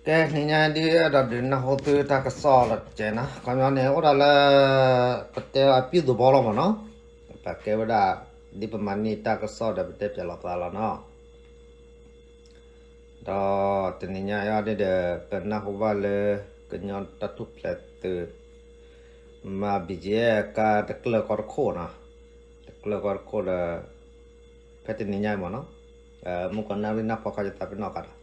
ကဲ နံၤညါဒ်အဲၣ်ဒိးဒုးနၢ်ဟူသုတၢ်ကစီၣ်လီၤတကဲးနီၤ, ခီပညီန့ၣ် အိၣ်ဒီးလၢ ပတဲအပြုသဘောလီၤမ့ၢ်နီၤ, ပကဲဝဲဒၣ် ဒ်ပမၤန့ၢ်တၢ်ကစီၣ်ဒီးပတဲပၠးလိာ်သးလီၤနီၤ. ဒီးတနံၤညါအံၤဒ်ဒီး ပနၢ်ဟူဘၣ်လၢ ကညီတၢ်ထူၣ်ဖျဲးသုး မၤ ဘံၣ်ကၠံၣ်အဲၣ် ကါတကျၢၢ်ကီတခိၣ်နီၤ, တကျၢၢ်ကီတခိၣ်ဒီး ဖဲတနံၤညါအံၤမ့ၢ်နီၤ, မုၢ်ကီၢ်နၣ်ရံၣ်နၢ်ဖီခီယသးပ့ၤနီၣ်ကါဒီး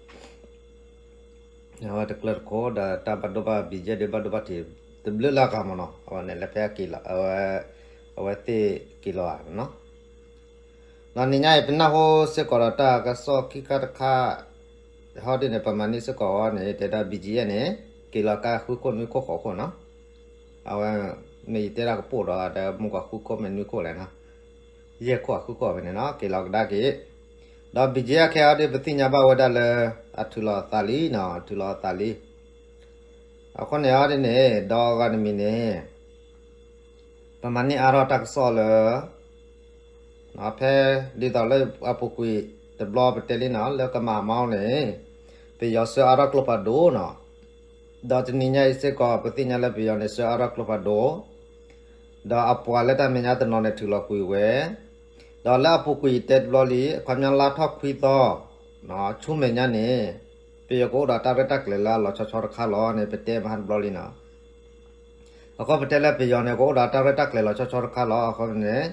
အဝဲတကျၢၢ်တခိၣ်ဒီးတၢ်ဘၣ်ဒိဘၣ်ဘံၣ်ကၠံၣ်ဒုးဘၣ်ဒိဘၣ်ထံး တဘျုးလၢအဂၤမ့ၢ်နီၤ, အဝဲန့ၣ်လၢဖဲအက့ၤလီၤ အဝဲသ့ၣ်က့ၤလီၤဧါနီၤ. ဒီးနံၤညါအံၤ ပနၢ်ဟူစ့ၢ်ကီးဒီးတၢ်ကစီၣ်ခံခါတခါ ဟီဒ်န့ၣ် ပမၤန့ၢ်စ့ၢ်ကီးအီၤန့ၣ် တဲဒၣ် ဘံၣ်ကၠံၣ်အဲၣ် န့ၣ် က့ၤလီၤကါဃုခိၣ်နွံခိၣ်ဃိးခိၣ်နီၤ, အဝဲ မ့ၢ်ယတဲဒၣ်ကပိၣ်ဒီး ဒီးမုၢ်ကီၢ်ဃုခိၣ်မ့ၢ်နွံခိၣ်လဲၣ်နီၤ, ယဲၢ်ခိၣ်အဃုခိၣ်ဖဲန့ၣ်နီၤ က့ၤလီၤကဒါက့ၤ, ဒီး ဘံၣ်ကၠံၣ်အဲၣ် ခဲအံၤဒ်ပသ့ၣ်ညါဘၣ်ဝဲဒၣ်လၢ အထုးလီၤအသးလံနီၤ, အထုးလီၤအသးလံ. အဃိန့ၣ်အီၤဒ်န့ၣ် ဒီးအဂၤတမံၤန့ၣ် ပမၤန့ၢ်အါထီၣ်တၢ်ကစီၣ်လၢ ဖဲဒ်သိးလၢအပူၤကွံာ်တဘျီပတဲလံနီၤ လၢကမၤမီန့ၣ် ပယီၤဆှၢအါထီၣ်ကျိဖးဒိၣ်နီၤ, ဒီးတနံၤညါအံၤစ့ၢ်ကီး ပသ့ၣ်ညါလၢပယီၤန့ၣ် ဆှၢအါထီၣ်ကျိဖးဒိၣ်, ဒီးအပှၤလၢတၢ်မဲာ်ညါတနီၤန့ၣ် ထုးလီၤကွံာ်ဝဲ, ဒီးလၢအပူၤကွံာ်ယတဲတဘျီလံ အခီပညီလါထီၣ်ခွံသီ ဆူမဲာ်ညါန့ၣ် ပယီၤကအိၣ်ဒီးတၢ်ရဲၣ်တၢ်ကျဲၤလၢအလီၤဆီဆီတခါလီၤန့ၣ် ပတဲမဟါတဘျီလံနီၤ. အဃိပတဲလၢပယီၤန့ၣ် ကအိၣ်ဒီးတၢ်ရဲၣ်တၢ်ကျဲၤလီၤဆီဆီတခါလီၤ အဃိန့ၣ်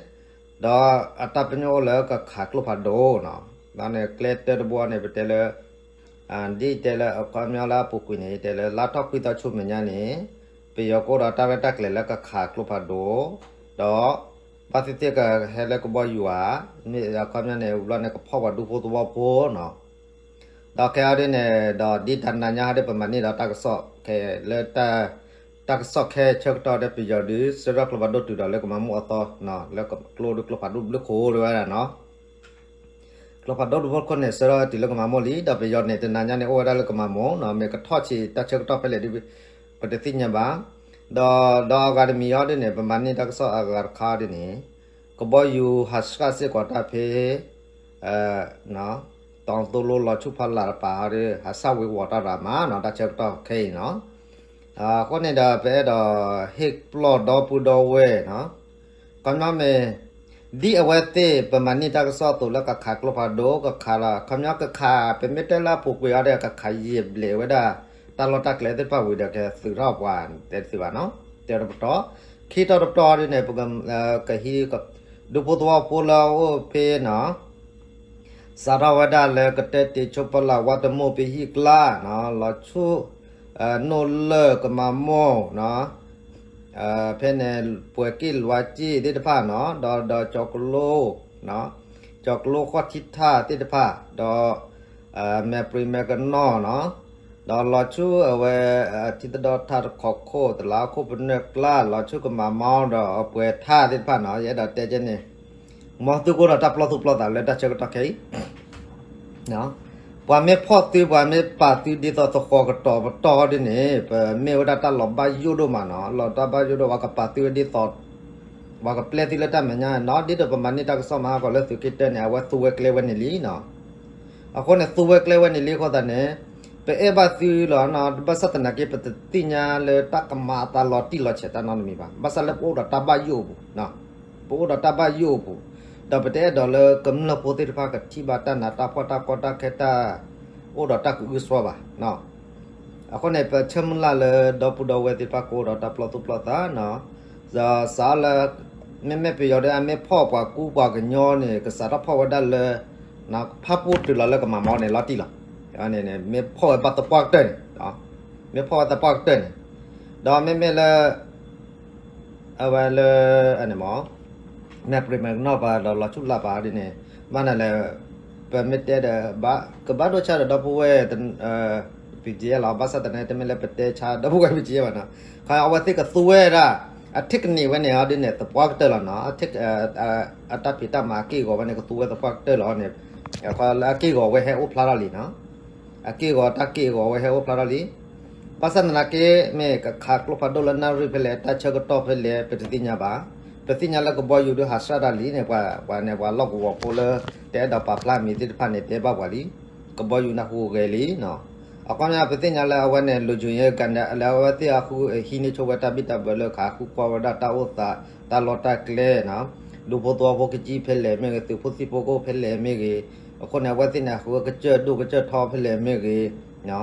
ဒီးအတၢ်ပညိၣ်အိၣ်လၢကခးကျိဖးဒိၣ်နီၤ, ဒီးန့ၣ်ကျဲတၢတဘိန့ၣ် ပတဲလၢ ဒ်တဲလၢအခီပညီလၢအပူၤကွံာ်န့ၣ် တဲလၢလါထီၣ်ခွံသီဆူမဲာ်ညါန့ၣ် ပယီၤကအိၣ်ဒီးတၢ်ရဲၣ်တၢ်ကျဲၤလၢကခးကျိဖးဒိၣ်, ဒီး ဘၣ်သ့ၣ်သ့ၣ်ကဟဲလၢကဘီယူၤဧါ, မ့ၢ်အခီပညီန့ၣ် ဘျီန့ၣ်ကဖီၣ်ပှၤဒူဖိသဝီဖိနီၤ. ဒီးခဲအံၤဒ်န့ၣ် ဒီးဒ်တနံၤညါဟီဒ်ပမၤန့ၢ်ဒီးတၢ်ကစီၣ်ခဲလၢ တၢ်ကစီၣ်ခဲဆၢကတီၢ်ဒီးပယီၤဒုး ဆှၢထီၣ်ကျိဖးဒိၣ်တုၤဒီးလၢကမၤမီၢ်အသီ လၢကျိဒုးကျိဖးဒိၣ်ဘျုးခိၣ်ဒ်ဝဲဒၣ်နီၤ. ကျိဖးဒိၣ်တဘျုးခိၣ်န့ၣ် ဆှၢထီၣ်တုၤလၢကမၤမီၢ်လံ ဒီးပယီၤန့ၣ် တနံၤညါန့ၣ် အိၣ်ဝဲဒၣ်လၢကမၤမီၢ်နီၤ, မ့ၢ်ကထီၣ်ဆံးတၢ်ဆၢကတီၢ်ဖဲလဲၣ်ဒ် ပတသ့ၣ်ညါဘၣ်. ဒီး ဒီးအဂၤတမံၤအီၤဒ်န့ၣ် ပမၤန့ၢ်တၢ်ကစီၣ်အဂၤတခါဒ်န့ၣ် ကဘီယူၤဟးဆှၣ်စ့ၢ်ကီးတၢ်ဖဲ တီသိလိလီၤဆူၣ်ဖီလာ်တပၤဟီဒ် ဟးဆှၣ်ဝ့ၤဝီၤတၢ်ရၤမးနီၤ တၢ်ဆၢကတီၢ်ခဲအံၤနီၤ. အဃိန့ၣ်ဒီး ပအဲၣ်ဒိးဟ့ၣ်ပျီၢ်ဒီပုၢ်ဒီဝဲၢ်နီၤ, ခီပညီမ့ၢ် ဒ်အဝဲသ့ၣ်ပမၤန့ၢ်တၢ်ကစီၣ်အသိးလၢကခးကျိဖးဒိၣ် ကခးလီၤ ခီပညီကခး ပမ့ၢ်တဲလၢအပူၤကွံာ်အီၤဒီး ကခးယံာ်ဘျဲးဝဲဒၣ် တၢ်လီၢ်တၢ်ကျဲသ့ၣ်တဖၣ်ဝံၤဒီး ကသုးထီၣ်ပှၤတဲတသ့ဘၣ်နီၤ, တဲတပတီၢ်, ခံထီၣ်တပတီၢ်ဒ်န့ၣ် ပကဟံး ဒူဖိသဝီဖိလၢအအိၣ်ဖဲနီၤ စးထီၣ်ဝဲဒၣ်လၢကတဲတ့ၢ်ဆိပလၢ်ဝါတမိၢ်ဖဲဟံၣ်ကျါနီၤ လီၤဆူ နိၣ်လၢၢ်ကမၤမိၢ်နီၤ, ဖဲန့ၣ် ပှဲၤက့ၣ်လွါက့ၣ်သ့ၣ်တဖၣ်နီၤ ဒီး ဒီးကၠီၤကလိ ကၠီၤကလိဃီၣ်ထံထၣ်သ့ၣ်တဖၣ် ဒီး မဲာ်ပြံးမဲာ်ကနီၢ်နီၤ, ဒီးလီၤဆူအဝဲ ထံသဒီထၣ်တခီခိၣ် တလးခိၣ်ပနၢၢ်ကျါ လီၤဆူကမၤမိၢ်ဒီးအပှဲၤထၣ်သ့ၣ်တဖၣ်နီၤ ယအဲၣ်ဒိးတဲကဲန့ၣ် မ်သုကအိၣ်ဒီးတၢ်ပျီၢ်သူၣ်ပျီၢ်သးလၢတၢ်ဆၢကတီၢ်ခဲအံၤ ပှၤမ့ၢ်ဖီၣ်သု ပှၤမ့ၢ်ပာ်သုဒ်သိးသဃီၤကတီၤပတီၢ်ဒ်န့ၣ် ပမ့ၢ်ဝဲဒၣ်တၢ်လီၤဘၣ်ယိၣ်ဒိၣ်မးနီၤ လီၤတၢ်ဘၣ်ယိၣ်ဒိၣ် ပှၤကပာ်သုဝဲဒ်သိး ပှၤကပျဲသုလၢတၢ်မဲာ်ညါနီၤ ဒ်သိးပမၤန့ၢ်တၢ်ကစီၣ်မဟါကီးလၢသုးက့တၢန့ၣ် အဝဲသူဝဲကျဲဝဲန့ၣ်လံနီၤ အဃိန့ၣ် သူဝဲကျဲဝဲန့ၣ်လံအဃိသတးန့ၣ် ပအဲၣ်ဘၣ်သုလီၤနီၤ ဘၣ်ဆၣ်သနာ်က့ ပတသ့ၣ်ညါလၢတၢ်ကမၤအသးလီၤတံၢ်လီၤဆဲးတၢ်နီတမံၤဘၣ် ဘၣ်ဆၣ်လၢပအိၣ်ဒီးတၢ်ဘၣ်ယိၣ်အပူၤ ပအိၣ်ဒီးတၢ်ဘၣ်ယိၣ်အပူၤ ဒီးပတအဲၣ်ဒိးလၢကမျၢၢ်ဖိသ့ၣ်တဖၣ်ကထံၣ်ဘၣ်တၢ်နးတၢ်ဖှီၣ်တၢ်ကီတၢ်ခဲတၢ် အိၣ်ဒီးတၢ်ကအုကစွါဘၣ် အဃိန့ၣ် ပဆၢမုၢ်လၢ်လၢဒီပုၢ်ဒီဝဲၢ်သ့ၣ်တဖၣ်ကအိၣ်ဒီးတၢ်ပျီၢ်သူၣ်ပျီၢ်သးနီၤ ဒီးစးလၢ မ့မ့ၢ်ပယီၤဒီးအမ့ၢ်ဖီၣ်ပှၤကူပှၤကညီန့ၣ် ကစးထီၣ်ဖီၣ်ဝဲဒၣ်လၢ ဖးပူၣ်တုၤလီၤလၢကမၤမိၢ်န့ၣ် လီၤတံၢ်လီၤ မ့ၢ်ဖီၣ်ဝဲဘၣ်သပှၢ်ကတၢၢ်န့ၣ် မ့ၢ်ဖီၣ်ဝဲသပှၢ်ကတၢၢ်န့ၣ် ဒီးမ့မ့ၢ်လၢ အဝဲလၢ အန့ၣ်မ့ၢ် မဲာ်ပြံးမဲာ်ကနီၢ်ပၤဒီးလီၤဆူၣ်လၢ်ပၤဒ်န့ၣ် ဘၣ်နၤလဲၣ် ပမ့ၢ်တဲဒီး ကဘၣ်ဒိဆါဒီးဒီပုၢ်ဝဲၢ် ပံကဲလီၤ ဘၣ်ဆၣ်သနာ်က့ တမ့ၢ်လၢပတဲဆါဒီပုၢ်ဝဲၢ်ပံကဲဘၣ်နီၤ ခီအဝဲသ့ၣ်ကသူဝဲဒၣ် အထံကနံၣ်ဝဲန့ၣ်အီၤဒ်န့ၣ် သပှၢ်ကတၢၢ်လီၤနီၤ အတၢ်ဖံးတၢ်မၤအက့ၢ်အဂီၤဝဲန့ၣ် ကသူဝဲသပှၢ်ကတၢၢ်လီၤန့ၣ် လၢအက့ၢ်အဂီၤဝဲဟဲအိၣ်ဖျါထီၣ်လံနီၤ အက့ၢ်အဂီၤတၢ်က့ၢ်အဂီၤဝဲဟဲအိၣ်ဖျါထီၣ်လံ ဘၣ်ဆၣ်သနာ်က့ မ့ၢ်ကခးကျိဖးဒိၣ်လၢနၣ်ရံၣ်ဖဲလဲၣ် တၢ်ဆၢကတီၢ်ဖဲလဲၣ် ပတသ့ၣ်ညါဘၣ်. ပသ့ၣ်ညါလၢကဘီယူၤဒုးဟးဆှၣ်တၢ်လံန့ၣ် ပှၤန့ၣ် ပှၤလီၢ်ကဝီၤဖိလၢ တအဲၣ်ဒိးပာ်ဖျါအမံၤသ့ၣ်တဖၣ်န့ၣ် တဲဘၣ်ပှၤလံ. ကဘီယူၤနၢ်ဟူဂဲၤလံနီၤ. အခီပညီ ပသ့ၣ်ညါလၢအဝဲန့ၣ် လိၤယိၤယဲၢ်ကၤဒဲး လၢအဝဲသ့ၣ်အဃုဟံးန့ၢ်ဆိဝဲတၢ်ဘံၣ်တၢ်ဘၢလၢခးဃုကွၢ်ဝဲဒၣ်တၢ်အိၣ်သး တၢ်လီၢ်တၢ်ကျဲနီၤ, ဒူဖိသဝီဖိကကံၣ်ဖဲလဲၣ်မ့ၢ်ဂ့ၤ သုးဖိသံၣ်ဖိကအိၣ်ဖဲလဲၣ်မ့ၢ်ဂ့ၤ, အဃိန့ၣ် အဝဲသ့ၣ်န့ၣ် အဃုကစၢၢ်ဒိၣ်ကစၢၢ်ထီဖဲလဲၣ်မ့ၢ်ဂ့ၤ,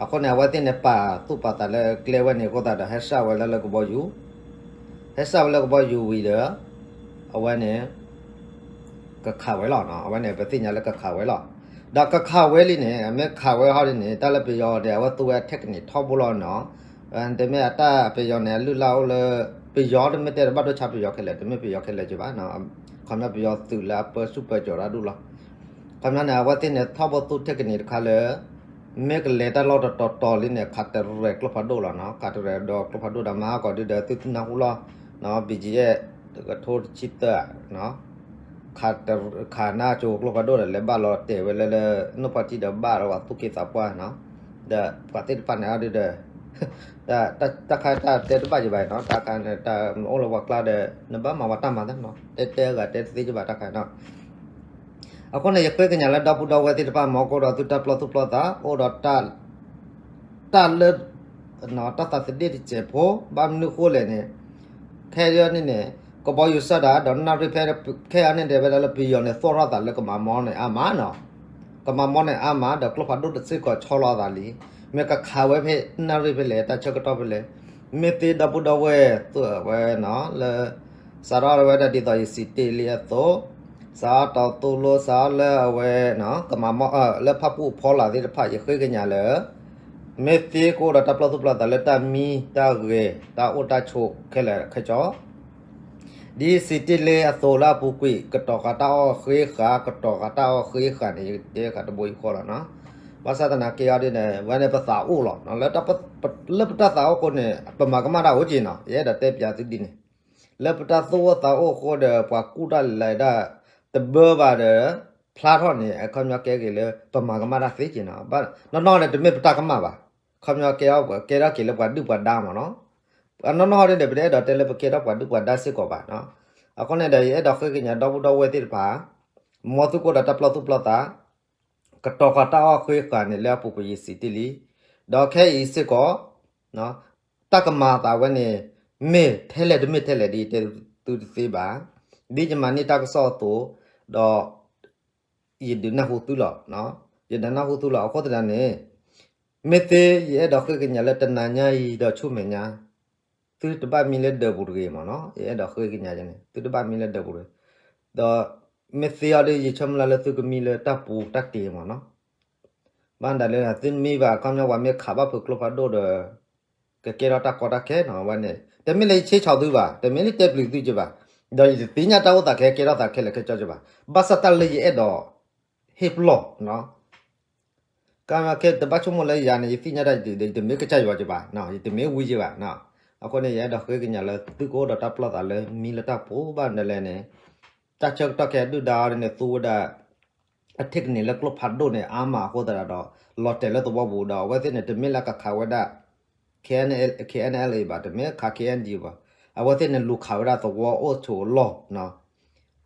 အဃိန့ၣ် အဝဲသ့ၣ်န့ၣ် ပာ်သူၣ်ပာ်သးလၢကျဲဝဲန့ၣ်အဃိသတးဒီး ဟဲစးဝဲလၢကဘီယူၤ ဟဲစးဝဲလၢကဘီယူၤဝံၤဒီး အဝဲန့ၣ် ကခးဝဲလီၤ. အဝဲန့ၣ် ပသ့ၣ်ညါလၢကခးဝဲလီၤ. ဒီးကခးဝဲလံန့ၣ် အမ့ၢ်ခးဝဲဟီဒ်န့ၣ် တၢ်လၢပယီၤဒီး အဝဲသူဝဲအ technique ထီဘိလီၤနီၤ. တမ့ၢ်အတၢ်ပယီၤန့ၣ် အလုၢ်လၢ်အိၣ်လၢ ပယီၤတမ့ၢ်တဲတဘၣ်ဒိဆါပယီၤခဲလၢာ် တမ့ၢ်ပယီၤခဲလၢာ်က့ၤဘၣ်. ခီပညီပယီၤသုးလၢအပၢဆူၣ်ပၢစိးတၢ်ဒူၣ်လီၤ. ခီပညီန့ၣ် အဝဲသ့ၣ်န့ၣ် ထီဘိသူ technique တခါလၢ မ့ၢ်ကလဲၤတၢ်လီၢ်တတီၤတီၤလံန့ၣ် ခးတရဲၣ်ကျိဖးဒိၣ်လီၤနီၤ. ခးတရဲၣ်ဒီးကျိဖးဒိၣ်ဒီး မဟါကီးဒုဒီး သုတနၢ်ဟူလီၤနီၤ. ဘံၣ်ကံအဲၣ် ကထိတဆံသၢ ခးနါစိၤကျိဖးဒိၣ်ဒီး လဲၤဘၣ်လီၤတဲာ်ဝဲလၢလၢ နိၣ်ပှၢ်ထံဒီးဘၣ်ဒီးပှၤသူၣ်က့သးပှၢ်နီၤ. ဒီးပှၤသ့ၣ်တဖၣ်န့ၣ်အီၤဒုဒီး တၢ်ခါတၢ်တဲတဘၣ်ယံၤဘၣ်နီၤ. တၢ်ခါန့ၣ် တၢ်အိၣ်လၢပှၤကျါဒီး နဘၣ်မၤဝဲတၢ်မၤသ့နီၤ. တဲတဲအဂၤတဲတသ့ကဘၣ်တၢ်ခါနီၤ. အဃိန့ၣ် ယဃ့ကညးလၢဒီပုၢ်ဒီဝဲၢ်သ့ၣ်တဖၣ် မ်ကအိၣ်ဒီးသုတၢ်ပျီသူၣ်ပျီသး အိၣ်ဒီးတၢ် တၢ်လၢ တၢ်သးသဒ့ၣ်တစဲးဖိ ဘၣ်မနုၤဃိလဲၣ်န့ၣ် ခဲအံၤန့ၣ်န့ၣ် ကဘီယူၤစၢ်ဒၣ် ဒီးနၣ်ရံၣ်ဖဲ ခဲအံၤန့ၣ်တဲဝဲဒၣ်လၢပယီၤန့ၣ် သီၣ်ထီၣ်သးလၢကမၤမီၢ်န့ၣ်အါမးနီၤ. ကမၤမီၢ်န့ၣ်အါမး ဒီးကျိဖးဒိၣ်တစ့ၢ်ကီးဆီလီၤအသးလံ. မ့ၢ်ကခးဝဲဖဲနၣ်ရံၣ်ဖဲလဲၣ် တၢ်ဆၢကတီၢ်ဖဲလဲၣ် မ့ၢ်သ့ဒီပုၢ်ဒီဝဲၢ်သိးဝဲနီၤ လၢ စးထီၣ်ဝဲဒၣ်ဒ်သိးယစံးတ့ၢ်လံအသိး စးထီၣ်တီၤသိလိ စးထီၣ်လၢအဝဲ ကမၤမီၢ် လၢဖၣ်ပူၣ်ဖီလာ်သ့ၣ်တဖၣ် ယဃ့ကညးလၢ မ့ၢ်သ့ကအိၣ်ဒီးတၢ်ပျီသူၣ်ပျီသးလၢတၢ်မံတၢ်ဂဲၤ တၢ်အိၣ်တၢ်ဆိးခဲလၢာ်ခဲဆ့ ဒ်စံးတ့ၢ်လံအသိးလၢအပူၤကွံာ် ကတီၤဃာ်တၢ်အီၣ်ဃ့ဃာ် ကတီၤဃာ်တၢ်အီၣ်ဃ့ဃာ်န့ၣ် ယတဲဃာ်တဘိယူၢ်ဃီလီၤနီၤ. ဘၣ်ဆၣ်သနာ်က့အီၤဒ်န့ၣ် ဝဲန့ၣ်ပသးအိၣ်လီၤ. လၢပတၢ်သးအိၣ်အဃိန့ၣ် ပမၤကမၣ်တၢ်အိၣ်က့ၤနီၤ. ယအဲၣ်ဒိးတဲပၠးသုဒ်န့ၣ် လၢပတၢ်သူၣ်အိၣ်သးအိၣ်အဃိဒီး ပှၤကူၣ်တၢ်လဲၤတၢ် တဘၢဘၣ်ဒီး ဖျါထီၣ်န့ၣ် အခီပညီကဲက့ၤလၢ ပမၤကမၣ်တၢ်သ့က့ၤနီၤ. နီၢ်နီၢ်န့ၣ် တမ့ၢ်ပတၢ်ကမၣ်ဘၣ်. ခီပညီကဲ ကဲထီၣ်က့ၤလၢပှၤဒုၣ်ပှၤဒါမ့ၢ်နီၤ. အနီၢ်နီၢ်ဒ်န့ၣ် ပတအဲၣ်ဒိးတဲလၢပကဲထီၣ်ပှၤဒုၣ်ပှၤဒါစ့ၢ်ကီးဘၣ်နီၤ. အဃိန့ၣ်ဒီး ယအဲၣ်ဒိးဃ့ကညးဒီပုၢ်ဒီဝဲၢ်သ့ၣ်တဖၣ် မ်သုကအိၣ်ဒီးတၢ်ပျီသူၣ်ပျီသး ကတီၤဃာ်တၢ်အီၣ်ဃ့ဃာ်န့ၣ်လၢအပူၤကွံာ်ယစံးတ့ၢ်လံ. ဒီးခဲအံၤစ့ၢ်ကီး တၢ်ကမၤအသးဝဲန့ၣ် မ့ၢ်ထဲလဲၣ်တမ့ၢ်ထဲလဲၣ်ဒ်ယတဲသုတသ့ဘၣ်. ဒ်ယမၤန့ၢ်တၢ်ကစီၣ်အသိး ဒီး ယဒုးနၢ်ဟူသုလီၤ. ယဒုးနၢ်ဟူသုလီၤ. အဃိသတးန့ၣ် မ့ၢ်သ့ယအဲၣ်ဒိးဃ့ကညးလၢတနၤညါအံၤဒီးဆူမဲာ်ညါ သုတဘၣ်မံလၢဒၢးပူၤတဂ့ၤမ့ၢ်နီၤ. ယအဲၣ်ဒိးဃ့ကညးန့ၣ် သုတဘၣ်မံလၢဒၢးပူၤတဂ့ၤ. ဒီးမ့ၢ်သ့အီၤဒီး ယဆၢမုၢ်လၢ်လၢသုကမံလၢတၢ်ပူၤတၢ်တ့ၤမ့ၢ်နီၤ. ဘၣ်ဒၣ်လၢ သုမံဘၣ် ခီပညီပှၤမ့ၢ်ခးဘၣ်ဖုးကျိဖးဒိၣ်ဒီး ကကဲထီၣ်တၢ်ကီတၢ်ခဲနီၤ အဝဲန့ၣ် တမ့ၢ်လၢယဆ့ဆီၣ်သုဘၣ်, တမ့ၢ်လၢတဲပျံၤသုက့ဘၣ်, ဒီးယတသ့ၣ်ညါတၢ်အိၣ်သးခဲကဲထီၣ်သးခဲလၢာ်ခဲဆ့က့ဘၣ်. ဘၣ်ဆၣ်တၢ်လၢယအဲၣ်ဒိး ဟ့ၣ်ပလီၢ် ကဲတဘၣ်ဆိကမိၣ်လၢယၤန့ၣ် ယသ့ၣ်ညါတၢ်ယံၤဒီး ယတမ့ၢ်ကစၢ်ယွၤက့ဘၣ်, ယတမ့ၢ်ဝံက့ဘၣ်. အဃိန့ၣ် ယအဲၣ်ဒိးဃ့ကညးလၢသုကအိၣ်ဒီးတၢ်ပျီၢ်သးလၢမံလၢတၢ်ပူၤဘၣ်ဒ်လဲၣ်န့ၣ်, တၢ်ဆၢကတီၢ်ခဲအံၤဒုၣ်ဒါအီၤဒ်န့ၣ် သူဝဲဒၣ် အ technique လၢကျိဖးဒိၣ်န့ၣ် အါမးအဃိသတးဒီး လီၤတဲာ်လၢသဝီပူၤဒီး အဝဲသ့ၣ်န့ၣ် တမ့ၢ်လၢကခးဝဲဒၣ် K N L, K N L A ဘၣ်, တမ့ၢ်ခး K N D ဘၣ်, အဝဲသ့ၣ်န့ၣ် လူၤခးဝဲဒၣ်သဝီအိၣ်ဆိးအလီၢ်,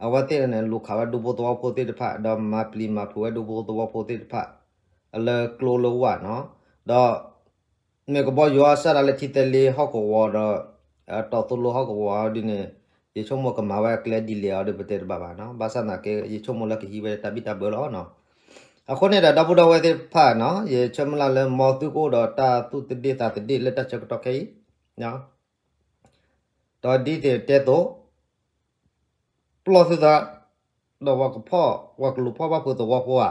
အဝဲသ့ၣ်န့ၣ် လူၤခးဝဲဒူဖိသဝီဖိသ့ၣ်တဖၣ် ဒီးမၤပျံၤမၤဖုးဝဲဒူဖိသဝီဖိသ့ၣ်တဖၣ် လၢကျိလၢဝၢ်နီၤ, ဒီး မ့ၢ်ကဘီယူၤအီၤစၢ်ဒၣ်လၢထံသဲလ့ဟီၣ်ကဝီၤဒီး တီၤသိလိဟီၣ်ကဝီၤအီၤဒ်န့ၣ် ယဆိကမိၣ်ကမၤဝဲအကျဲဒ်လဲၣ်အီၤဒီး ပတဲတဘၣ်ဘၣ်နီၤ, ဘၣ်ဆၣ်သနာ်က့ ယဆိကမိၣ်လၢကဟံးဝဲတၢ်ဘံၣ်တၢ်ဘၢလီၤနီၤ. အဃိန့ၣ်ဒီး ဒီပုၢ်ဒီဝဲၢ်သ့ၣ်တဖၣ်နီၤ ယဆၢမုၢ်လၢ်လၢ မ်သုကအိၣ်ဒီးတၢ်သူၣ်သဒ့ၣ်သးသဒ့ၣ်လၢတၢ်ဆၢကတီၢ်ခဲအံၤ ဒီးဒ်သိးတဲသိး ပျီၢ်သုသး ဒီးပှၤကဖီၣ် ပှၤကလူၤဖီၣ်ဘၣ်ဖုးသဝီဖိဧါ,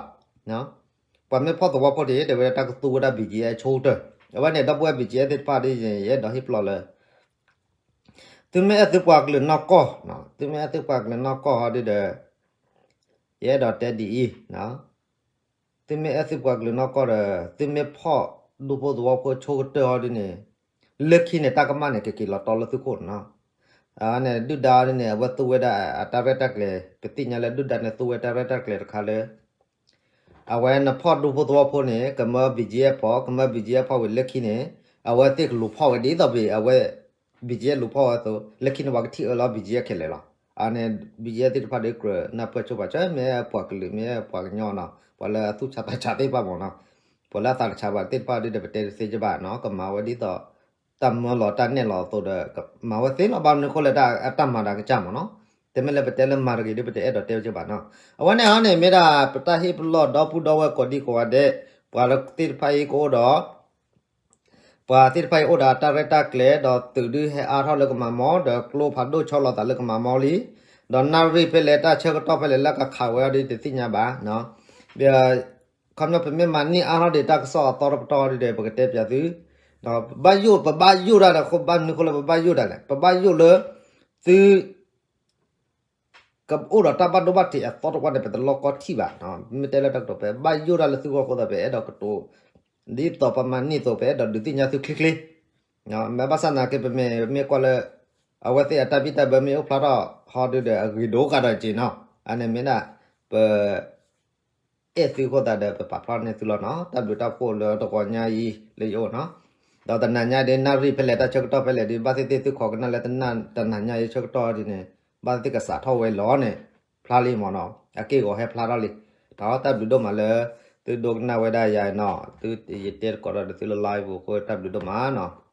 ပှၤမ့ၢ်ဖီၣ်သဝီဖိတ့ၢ် တဲဝဲဒၣ်တၢ်ကသူဝဲဒၣ် ဘံၣ်ကၠံအဲၣ် ဆိကတၢၢ်, အဝဲန့ၣ် ဒီပုၢ်ဝဲၢ် ဘံၣ်ကၠံအဲၣ် သ့ၣ်တဖၣ်ဒ်ယအဲၣ်ဒိးဟ့ၣ်ပလီၢ်လၢ သုမ့ၢ်အဲၣ်သုပှၤကလုာ်နီၢ်ကီၢ်, သုမ့ၢ်အဲၣ်သုပှၤကလုာ်နီၢ်ကီၢ်ဟီဒ်ဒီး ယအဲၣ်ဒိးတဲဒ်အံၤ, သုမ့ၢ်အဲၣ်သုပှၤကလုာ်နီၢ်ကီၢ်ဒီး သုမ့ၢ်ဖီၣ်ဒူဖိသဝီဖိဆိကတၢၢ်ဟီဒ်န့ၣ်, လၢခံန့ၣ် တၢ်ကမၣ်န့ၣ် ကက့ၤလီၤတီလၢသုခိၣ်နီၤ. န့ၣ် ဒုၣ်ဒါန့ၣ် အဝဲသူဝဲဒၣ်အတၢ်ရဲၣ်တၢ်ကျဲၤ ပသ့ၣ်ညါလၢဒုၣ်ဒါန့ၣ်သူဝဲတၢ်ရဲၣ်တၢ်ကျဲၤတခါလၢ အဝဲနဖီၣ်ဒူဖိသဝီဖိန့ၣ် ကမၢ ဘံၣ်ကၠံအဲၣ် ဖီၣ်, ကမၢ ဘံၣ်ကၠံအဲၣ် ဖီၣ်ဝံၤလၢခံန့ၣ် အဝဲသ့ၣ်ကလူၤဖီၣ်ဝဲဒ်သိးပှၤ အဝဲ ဘံၣ်ကၠံအဲၣ် လူၤဖီၣ်ဝဲအသိး လၢခံန့ၣ် ပှၤကထံၣ်အၢလီၤ ဘံၣ်ကၠံအဲၣ် ခဲလၢာ်လီၤ. န့ၣ် ဘံၣ်ကၠံအဲၣ် သ့ၣ်တဖၣ်ဒီးကြၢးနၢ်ပၢၢ်ဆိပာ်စၢၤ မ့ၢ်ပှၤကလုာ် မ့ၢ်ပှၤကညီနီၤ ပှၤလၢအသူၣ်ဆါသးဆါသ့ၣ်တဖၣ်မ့ၢ်နီၤ. ပှၤလၢအသးတဆးဘၣ်သ့ၣ်တဖၣ်ဒ်ဒီး ပတဲတသ့ကဘၣ်နီၤ, ကမၤဝဲဒ်သိး တၢ်မၢလီၤတၢ်နဲၣ်လီၤအသိးဒီး ကမၤဝဲသ့လီၤ. ဘၣ်မနုၤအဃိလဲၣ် တၢ်မၤတၢ်ကစၢ်မ့ၢ်နီၤ, တမ့ၢ်လၢပတဲလၢမၤတဂ့ၤဒီး ပတအဲၣ်ဒိးတဲဝဲကဘၣ်နီၤ. အဝဲန့ၣ်ဟီန့ၣ် မ့ၢ်ဒၣ်ပတၢ်ဟ့ၣ်ပလီၢ်ဒီပုၢ်ဒီဝဲၢ်ကိးဒံကိးဂၤဒဲး, ပှၤသ့ၣ်တဖၣ်အံၤကအိၣ်ဒီး ပှၤသ့ၣ်တဖၣ်အံၤအိၣ်ဒီးတၢ်ရဲၣ်တၢ်ကျဲၤ ဒီးသုးဒုးဟဲအါထီၣ်လၢကမၤမီၢ် ဒီးကျိဖးဒိၣ်ဆီလီၤသးလၢကမၤမီၢ်လံ, ဒီးနၣ်ရံၣ်ဖဲလဲၣ် တၢ်ဆၢကတီၢ်ဖဲလဲၣ်လၢကခးဝဲအီၤဒ်တသ့ၣ်ညါဘၣ်. ခီပညီပမ့ၢ်မၤန့ၢ်အါထီၣ်ဒံးတၢ်ကစီၣ်အသီတပတီၢ်ဒ်ဒီး ပကတဲပၠးသု, ပဘၣ်ယိၣ် ပဘၣ်ယိၣ်တၢ်ဒီး ဘၣ်မနုၤအဃိလၢပဘၣ်ယိၣ်တၢ်လဲၣ်, ပဘၣ်ယိၣ်လၢ သု ကအိၣ်ဒီးတၢ်ဘၣ်ဒိဘၣ်ထံးအသီတဝၢန့ၣ် ပတလီၢ်ကီထံၣ်ဘၣ်, မ့ၢ်တဲလၢတၢ်ကတိၤ ပဘၣ်ယိၣ်တၢ်လၢသုဂီၢ်အဃိသတး ပအဲၣ်ဒိးကတိၤ ဒ်သိးပမၤန့ၢ်အသိး ပအဲၣ်ဒိးဒုးသ့ၣ်ညါသုချ့ချ့, မ့ၢ်ဘၣ်ဆၣ်သနာ်က့ ပမ့ၢ်မ့ၢ်ကွၢ်လၢ အဝဲသ့ၣ်အတၢ်ဘံၣ်တၢ်ဘၢမ့ၢ်အိၣ်ဖျါထီၣ်ဟီဒုဒီး အဂ့ၤဒိၣ်ကဒီးက့ၤနီၤ, အန့ၣ်မ့ၢ်ဒၣ် ပ အဲၣ်သုအဃိသတးဒီး ပပာ်ဖျါန့ၢ်သုလီၤနီၤ. တၢ်ဘျုးတၢ်ဖှိၣ်လၢတဂီၤညါအံၤလၢယအိၣ်နီၤ, ဒီးတနၤညါဒ်နၣ်ရံၣ်ဖဲလဲၣ် တၢ်ဆၢကတီၢ်ဖဲလဲၣ်ဒ် ဘၣ်သ့ၣ်သ့ၣ်သုခိးကနၣ်လၢတနၤညါအံၤဆၢကတီၢ်ဒ်န့ၣ် ဘၣ်သ့ၣ်သ့ၣ်ကစးထီၣ်ဝဲလီၤန့ၣ် ဖျါလံမ့ၢ်နီၤ, အက့ၢ်အဂီၤဟဲဖျါထီၣ်လံ. တၢ်ဘျုးဒိၣ်မးလၢ သုဒိကနၣ်ဝဲဒၣ်ယၤနီၤ, သုယတဲသကိးဒီးသုလၢ live ပူၤအဃိ တၢ်ဘျုးဒိၣ်မးနီၤ.